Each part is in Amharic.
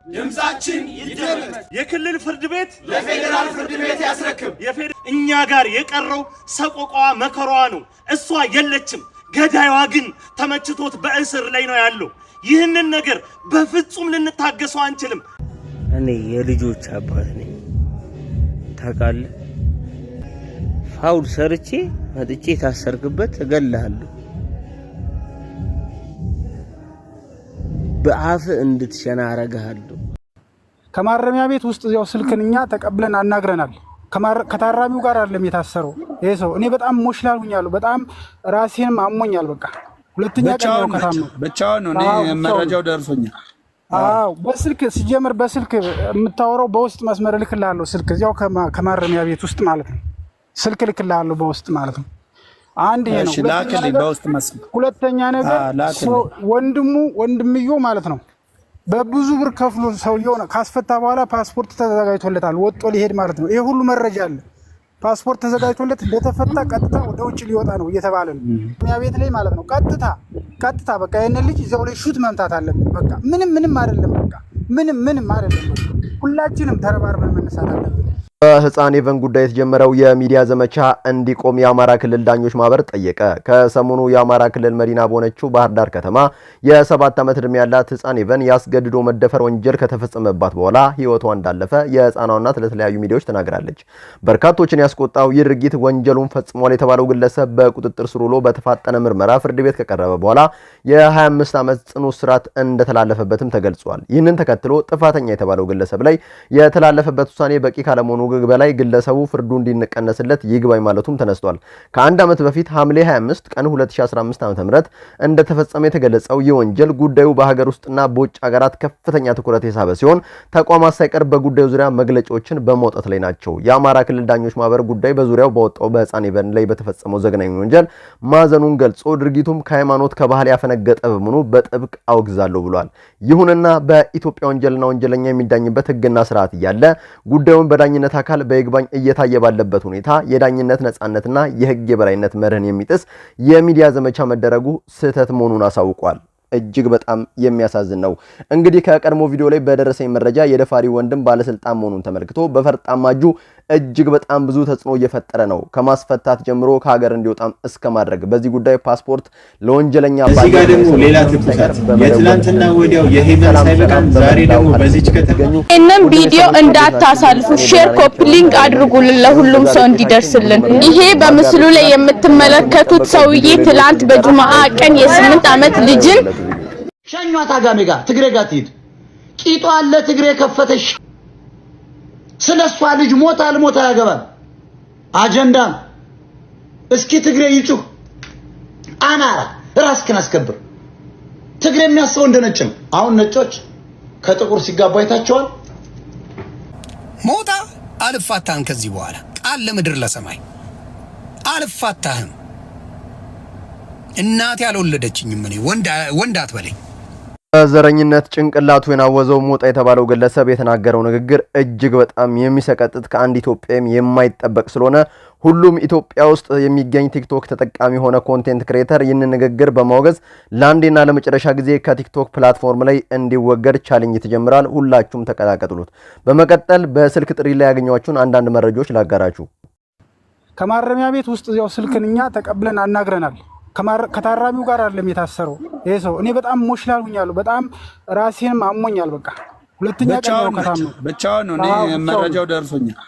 ድምጻችን ይደመጥ። የክልል ፍርድ ቤት ለፌዴራል ፍርድ ቤት ያስረክብ። እኛ ጋር የቀረው ሰቆቃዋ መከራዋ ነው። እሷ የለችም። ገዳይዋ ግን ተመችቶት በእስር ላይ ነው ያለው። ይህንን ነገር በፍጹም ልንታገሰው አንችልም። እኔ የልጆች አባት ነኝ ታውቃለህ። ፋውል ሰርቼ መጥቼ የታሰርክበት እገልሃለሁ። በአፍ እንድትሸና አረግሃለሁ። ከማረሚያ ቤት ውስጥ ያው ስልክን እኛ ተቀብለን አናግረናል። ከታራሚው ጋር አይደለም የታሰረው ይሄ ሰው። እኔ በጣም emotional ሁኛለሁ። በጣም ራሴንም አሞኛል። በቃ ሁለተኛ ቀን ነው ከታመምኩ። ብቻውን ነው። እኔ መረጃው ደርሶኛል። አዎ በስልክ ሲጀምር በስልክ የምታወራው በውስጥ መስመር እልክልሃለሁ። ስልክ እዚያው ከማረሚያ ቤት ውስጥ ማለት ነው። ስልክ እልክልሃለሁ በውስጥ ማለት ነው። አንድ ይሄ ነው። እሺ ላክልኝ በውስጥ መስመር። ሁለተኛ ነገር ወንድሙ ወንድምዮ ማለት ነው በብዙ ብር ከፍሎ ሰውየው ካስፈታ በኋላ ፓስፖርት ተዘጋጅቶለታል፣ ወጦ ሊሄድ ማለት ነው። ይሄ ሁሉ መረጃ አለ። ፓስፖርት ተዘጋጅቶለት እንደተፈታ ቀጥታ ወደ ውጭ ሊወጣ ነው እየተባለ ነው። ማረሚያ ቤት ላይ ማለት ነው። ቀጥታ ቀጥታ በቃ ይህንን ልጅ እዚያው ላይ shoot መምታት አለብን። በቃ ምንም ምንም አይደለም። በቃ ምንም ምንም አይደለም። በቃ ሁላችንም ተረባርበን መነሳት አለብን። በህፃን ኤቨን ጉዳይ የተጀመረው የሚዲያ ዘመቻ እንዲቆም የአማራ ክልል ዳኞች ማህበር ጠየቀ። ከሰሞኑ የአማራ ክልል መዲና በሆነችው ባህር ዳር ከተማ የ7 ዓመት ዕድሜ ያላት ህፃን ኤቨን ያስገድዶ መደፈር ወንጀል ከተፈጸመባት በኋላ ህይወቷ እንዳለፈ የህፃኗ እናት ለተለያዩ ሚዲያዎች ተናግራለች። በርካቶችን ያስቆጣው ይህ ድርጊት ወንጀሉን ፈጽሟል የተባለው ግለሰብ በቁጥጥር ስር ውሎ በተፋጠነ ምርመራ ፍርድ ቤት ከቀረበ በኋላ የ25 ዓመት ጽኑ እስራት እንደተላለፈበትም ተገልጿል። ይህንን ተከትሎ ጥፋተኛ የተባለው ግለሰብ ላይ የተላለፈበት ውሳኔ በቂ ካለመሆኑ በላይ ግለሰቡ ፍርዱ እንዲቀነስለት ይግባኝ ማለቱም ተነስቷል። ከአንድ ዓመት በፊት ሐምሌ 25 ቀን 2015 ዓ.ም እንደተፈጸመ የተገለጸው ይህ ወንጀል ጉዳዩ በሀገር ውስጥና በውጭ ሀገራት ከፍተኛ ትኩረት የሳበ ሲሆን ተቋማት ሳይቀር በጉዳዩ ዙሪያ መግለጫዎችን በማውጣት ላይ ናቸው። የአማራ ክልል ዳኞች ማህበር ጉዳይ በዙሪያው በወጣው በህፃን ኤቨን ላይ በተፈጸመው ዘግናኝ ወንጀል ማዘኑን ገልጾ ድርጊቱም ከሃይማኖት ከባህል ያፈነገጠ በመሆኑ በጥብቅ አወግዛለሁ ብሏል። ይሁንና በኢትዮጵያ ወንጀልና ወንጀለኛ የሚዳኝበት ህግና ስርዓት እያለ ጉዳዩን በዳኝነት አካል በይግባኝ እየታየ ባለበት ሁኔታ የዳኝነት ነጻነትና የህግ የበላይነት መርህን የሚጥስ የሚዲያ ዘመቻ መደረጉ ስህተት መሆኑን አሳውቋል። እጅግ በጣም የሚያሳዝን ነው። እንግዲህ ከቀድሞ ቪዲዮ ላይ በደረሰኝ መረጃ የደፋሪ ወንድም ባለስልጣን መሆኑን ተመልክቶ በፈርጣማ እጁ እጅግ በጣም ብዙ ተጽዕኖ እየፈጠረ ነው። ከማስፈታት ጀምሮ ከሀገር እንዲወጣም እስከ ማድረግ። በዚህ ጉዳይ ፓስፖርት ለወንጀለኛ እዚህ ጋር ደግሞ ሌላ ትኩሳት የትላንትና ወዲያው የሄቨን ሳይበቃን ዛሬ ደግሞ በዚች ከተማ ይህንን ቪዲዮ እንዳታሳልፉ፣ share copy link አድርጉልን ለሁሉም ሰው እንዲደርስልን። ይሄ በምስሉ ላይ የምትመለከቱት ሰውዬ ትላንት በጁምአ ቀን የ8 ዓመት ልጅን ሸኟት አጋሜ ጋር ትግሬ ጋር ትሂድ። ቂጧን ለትግሬ ከፈተሽ። ስለ እሷ ልጅ ሞት አልሞት አያገባም፣ አጀንዳ ነው። እስኪ ትግሬ ይጩህ። አማራ ራስክን አስከብር። ትግሬ የሚያስበው እንደ ነጭ ነው። አሁን ነጮች ከጥቁር ሲጋቡ አይታቸዋል። ሞጣ አልፋታህም። ከዚህ በኋላ ቃል ለምድር ለሰማይ አልፋታህም። እናቴ አልወለደችኝም። እኔ ወንድ አትበለኝ። በዘረኝነት ጭንቅላቱ የናወዘው ሞጣ የተባለው ግለሰብ የተናገረው ንግግር እጅግ በጣም የሚሰቀጥጥ ከአንድ ኢትዮጵያም የማይጠበቅ ስለሆነ ሁሉም ኢትዮጵያ ውስጥ የሚገኝ ቲክቶክ ተጠቃሚ የሆነ content creator ይህንን ንግግር በማውገዝ ለአንዴና ለመጨረሻ ጊዜ ከቲክቶክ platform ላይ እንዲወገድ challenge ተጀምሯል። ሁላችሁም ተቀላቀሉት። በመቀጠል በስልክ ጥሪ ላይ ያገኟችሁን አንዳንድ መረጃዎች ላጋራችሁ። ከማረሚያ ቤት ውስጥ ያው ስልክን እኛ ተቀብለን አናግረናል። ከታራሚው ጋር አይደለም የታሰረው ይሄ ሰው። እኔ በጣም emotional ሁኛለሁ። በጣም ራሴንም አሞኛል። በቃ ሁለተኛ ቀን ነው ከታመምኩ። ብቻውን ነው። እኔ መረጃው ደርሶኛል።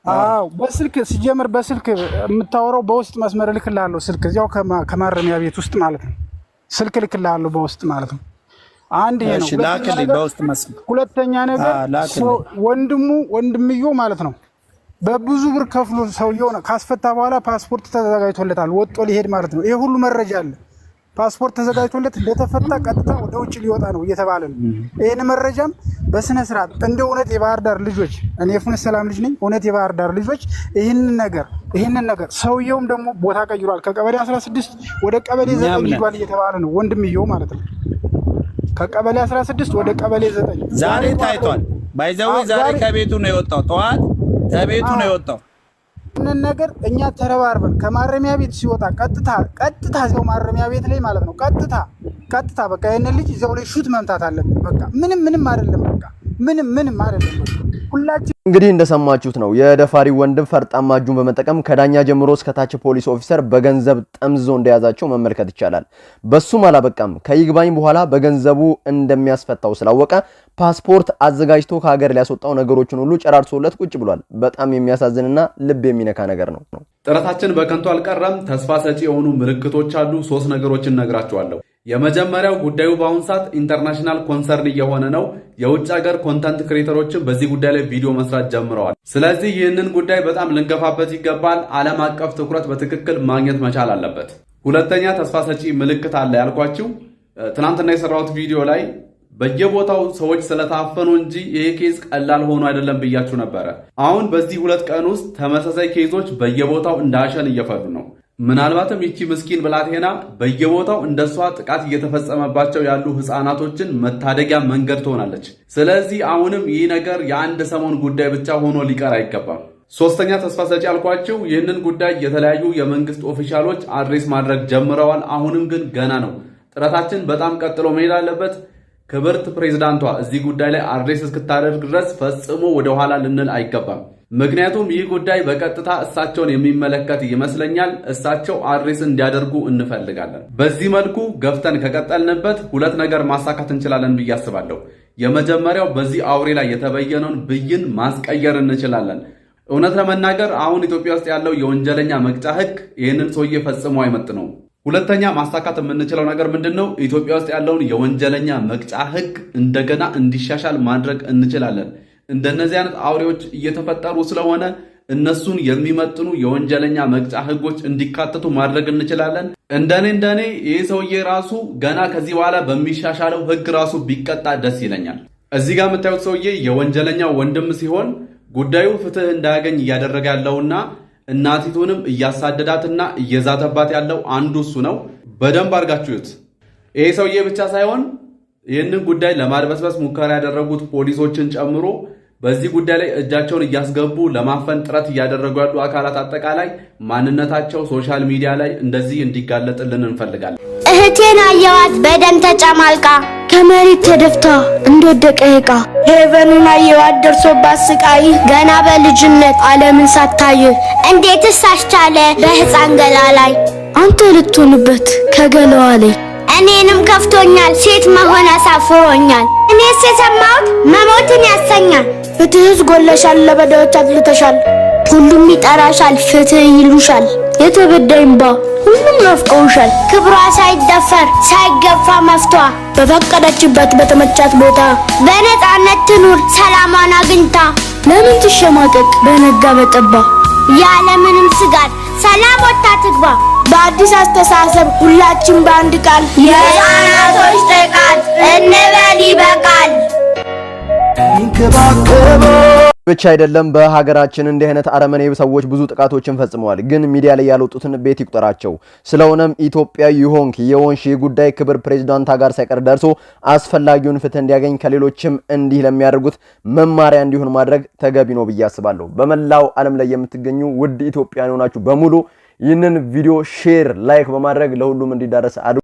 አዎ በስልክ ሲጀምር በስልክ የምታወራው በውስጥ መስመር እልክልሃለሁ። ስልክ እዚያው ከማረሚያ ቤት ውስጥ ማለት ነው። ስልክ እልክልሃለሁ በውስጥ ማለት ነው። አንድ ይሄ ነው። እሺ ላክልኝ በውስጥ መስመር። ሁለተኛ ነገር ወንድሙ ወንድምዮ ማለት ነው በብዙ ብር ከፍሎ ሰውየው ካስፈታ በኋላ ፓስፖርት ተዘጋጅቶለታል፣ ወጦ ሊሄድ ማለት ነው። ይሄ ሁሉ መረጃ አለ። ፓስፖርት ተዘጋጅቶለት እንደተፈታ ቀጥታ ወደ ውጭ ሊወጣ ነው እየተባለ ነው። ይህን መረጃም በስነ ስርዓት እንደ እውነት የባህር ዳር ልጆች፣ እኔ የፍኖተ ሰላም ልጅ ነኝ። እውነት የባህር ዳር ልጆች ይህንን ነገር ሰውየውም ደግሞ ቦታ ቀይሯል። ከቀበሌ 16 ወደ ቀበሌ 9 ሂዷል እየተባለ ነው። ወንድምየው ማለት ነው ከቀበሌ 16 ወደ ቀበሌ 9 ዛሬ ታይቷል። By the way ዛሬ ከቤቱ ነው የወጣው። ጠዋት ከቤቱ ነው የወጣው። ይህንን ነገር እኛ ተረባርበን ከማረሚያ ቤት ሲወጣ ቀጥታ ቀጥታ እዚያው ማረሚያ ቤት ላይ ማለት ነው። ቀጥታ ቀጥታ በቃ ይህንን ልጅ እዚያው ላይ shoot መምታት አለብን። በቃ ምንም ምንም አይደለም። በቃ ምንም ምንም አይደለም። በቃ ሁላችን እንግዲህ እንደሰማችሁት ነው። የደፋሪ ወንድም ፈርጣማ እጁን በመጠቀም ከዳኛ ጀምሮ እስከ ታች ፖሊስ officer በገንዘብ ጠምዝዞ እንደያዛቸው መመልከት ይቻላል። በሱም አላበቃም። ከይግባኝ በኋላ በገንዘቡ እንደሚያስፈታው ስላወቀ ፓስፖርት አዘጋጅቶ ከሀገር ሊያስወጣው ነገሮችን ሁሉ ጨራርሶለት ቁጭ ብሏል። በጣም የሚያሳዝንና ልብ የሚነካ ነገር ነው። ጥረታችን በከንቱ አልቀረም። ተስፋ ሰጪ የሆኑ ምልክቶች አሉ። ሶስት ነገሮችን እነግራችኋለሁ። የመጀመሪያው ጉዳዩ በአሁን ሰዓት international concern እየሆነ ነው። የውጭ ሀገር content creator ኦችን በዚህ ጉዳይ ላይ ቪዲዮ መስራት ጀምረዋል። ስለዚህ ይህንን ጉዳይ በጣም ልንገፋበት ይገባል። ዓለም አቀፍ ትኩረት በትክክል ማግኘት መቻል አለበት። ሁለተኛ ተስፋ ሰጪ ምልክት አለ ያልኳችሁ ትናንትና የሰራሁት ቪዲዮ ላይ በየቦታው ሰዎች ስለታፈኑ እንጂ ይሄ case ቀላል ሆኖ አይደለም ብያችሁ ነበረ። አሁን በዚህ 2 ቀን ውስጥ ተመሳሳይ case ኦች በየቦታው እንደ አሸን እየፈሉ ነው። ምናልባትም ይቺ ምስኪን ብላቴና በየቦታው እንደሷ ጥቃት እየተፈጸመባቸው ያሉ ህፃናቶችን መታደጊያ መንገድ ትሆናለች። ስለዚህ አሁንም ይህ ነገር የአንድ ሰሞን ጉዳይ ብቻ ሆኖ ሊቀር አይገባም። ሶስተኛ ተስፋ ሰጪ ያልኳችሁ ይህንን ጉዳይ የተለያዩ የመንግስት official ኦች address ማድረግ ጀምረዋል። አሁንም ግን ገና ነው። ጥረታችን በጣም ቀጥሎ መሄድ አለበት። ክብርት ፕሬዝዳንቷ እዚህ ጉዳይ ላይ address እስክታደርግ ድረስ ፈጽሞ ወደኋላ ልንል አይገባም። ምክንያቱም ይህ ጉዳይ በቀጥታ እሳቸውን የሚመለከት ይመስለኛል። እሳቸው address እንዲያደርጉ እንፈልጋለን። በዚህ መልኩ ገፍተን ከቀጠልንበት ሁለት ነገር ማሳካት እንችላለን ብዬ አስባለሁ። የመጀመሪያው በዚህ አውሬ ላይ የተበየነውን ብይን ማስቀየር እንችላለን። እውነት ለመናገር አሁን ኢትዮጵያ ውስጥ ያለው የወንጀለኛ መቅጫ ሕግ ይህንን ሰውዬ ፈጽሞ አይመጥነውም። ሁለተኛ ማሳካት የምንችለው ነገር ምንድን ነው? ኢትዮጵያ ውስጥ ያለውን የወንጀለኛ መቅጫ ሕግ እንደገና እንዲሻሻል ማድረግ እንችላለን። እንደነዚህ አይነት አውሬዎች እየተፈጠሩ ስለሆነ እነሱን የሚመጥኑ የወንጀለኛ መቅጫ ሕጎች እንዲካተቱ ማድረግ እንችላለን። እንደኔ እንደኔ ይህ ሰውዬ ራሱ ገና ከዚህ በኋላ በሚሻሻለው ሕግ ራሱ ቢቀጣ ደስ ይለኛል። እዚህ ጋር የምታዩት ሰውዬ የወንጀለኛ ወንድም ሲሆን ጉዳዩ ፍትህ እንዳያገኝ እያደረገ ያለውና እናቲቱንም እያሳደዳትና እየዛተባት ያለው አንዱ እሱ ነው። በደንብ አድርጋችሁት። ይሄ ሰውዬ ብቻ ሳይሆን ይህንን ጉዳይ ለማድበስበስ ሙከራ ያደረጉት ፖሊሶችን ጨምሮ በዚህ ጉዳይ ላይ እጃቸውን እያስገቡ ለማፈን ጥረት እያደረጉ ያሉ አካላት አጠቃላይ ማንነታቸው social media ላይ እንደዚህ እንዲጋለጥልን እንፈልጋለን። እህቴን አየዋት በደም ተጨማልቃ፣ ከመሬት ተደፍታ እንደወደቀ ዕቃ። ሄቨንን አየዋት ደርሶባት ስቃይ፣ ገና በልጅነት ዓለምን ሳታይ። እንዴትስ አስቻለ በሕፃን ገላ ላይ አንተ ልትሆንበት ከገላዋ ላይ? እኔንም ከፍቶኛል፣ ሴት መሆን አሳፍሮኛል። እኔስ የሰማሁት መሞትን ያሰኛል። ፍትህስ ጎለሻል፣ ለበዳዮች አድልተሻል። ሁሉም ይጠራሻል፣ ፍትህ ይሉሻል። የተበዳይ እምባ ሁሉም ናፍቀውሻል። ክብሯ ሳይደፈር ሳይገፋ መፍቷ፣ በፈቀደችበት በተመቻት ቦታ በነፃነት ትኑር ሰላሟን አግኝታ። ለምን ትሸማቀቅ በነጋ በጠባ? ያለምንም ስጋት ሰላም ወጥታ ትግባ። በአዲስ አስተሳሰብ ሁላችን በአንድ ቃል የህፃናቶች ጥቃት እንበል ይበቃል። ብቻ አይደለም፣ በሀገራችን እንዲህ አይነት አረመኔ ሰዎች ብዙ ጥቃቶችን ፈጽመዋል። ግን ሚዲያ ላይ ያልወጡትን ቤት ይቁጠራቸው። ስለሆነም ኢትዮጵያዊ የሆንክ የሆንሽ ይህ ጉዳይ ክብር ፕሬዝዳንቷ ጋር ሳይቀር ደርሶ አስፈላጊውን ፍትህ እንዲያገኝ፣ ከሌሎችም እንዲህ ለሚያደርጉት መማሪያ እንዲሆን ማድረግ ተገቢ ነው ብዬ አስባለሁ። በመላው ዓለም ላይ የምትገኙ ውድ ኢትዮጵያውያን ሆናችሁ በሙሉ ይህንን ቪዲዮ share፣ like በማድረግ ለሁሉም እንዲዳረስ አድርጉ።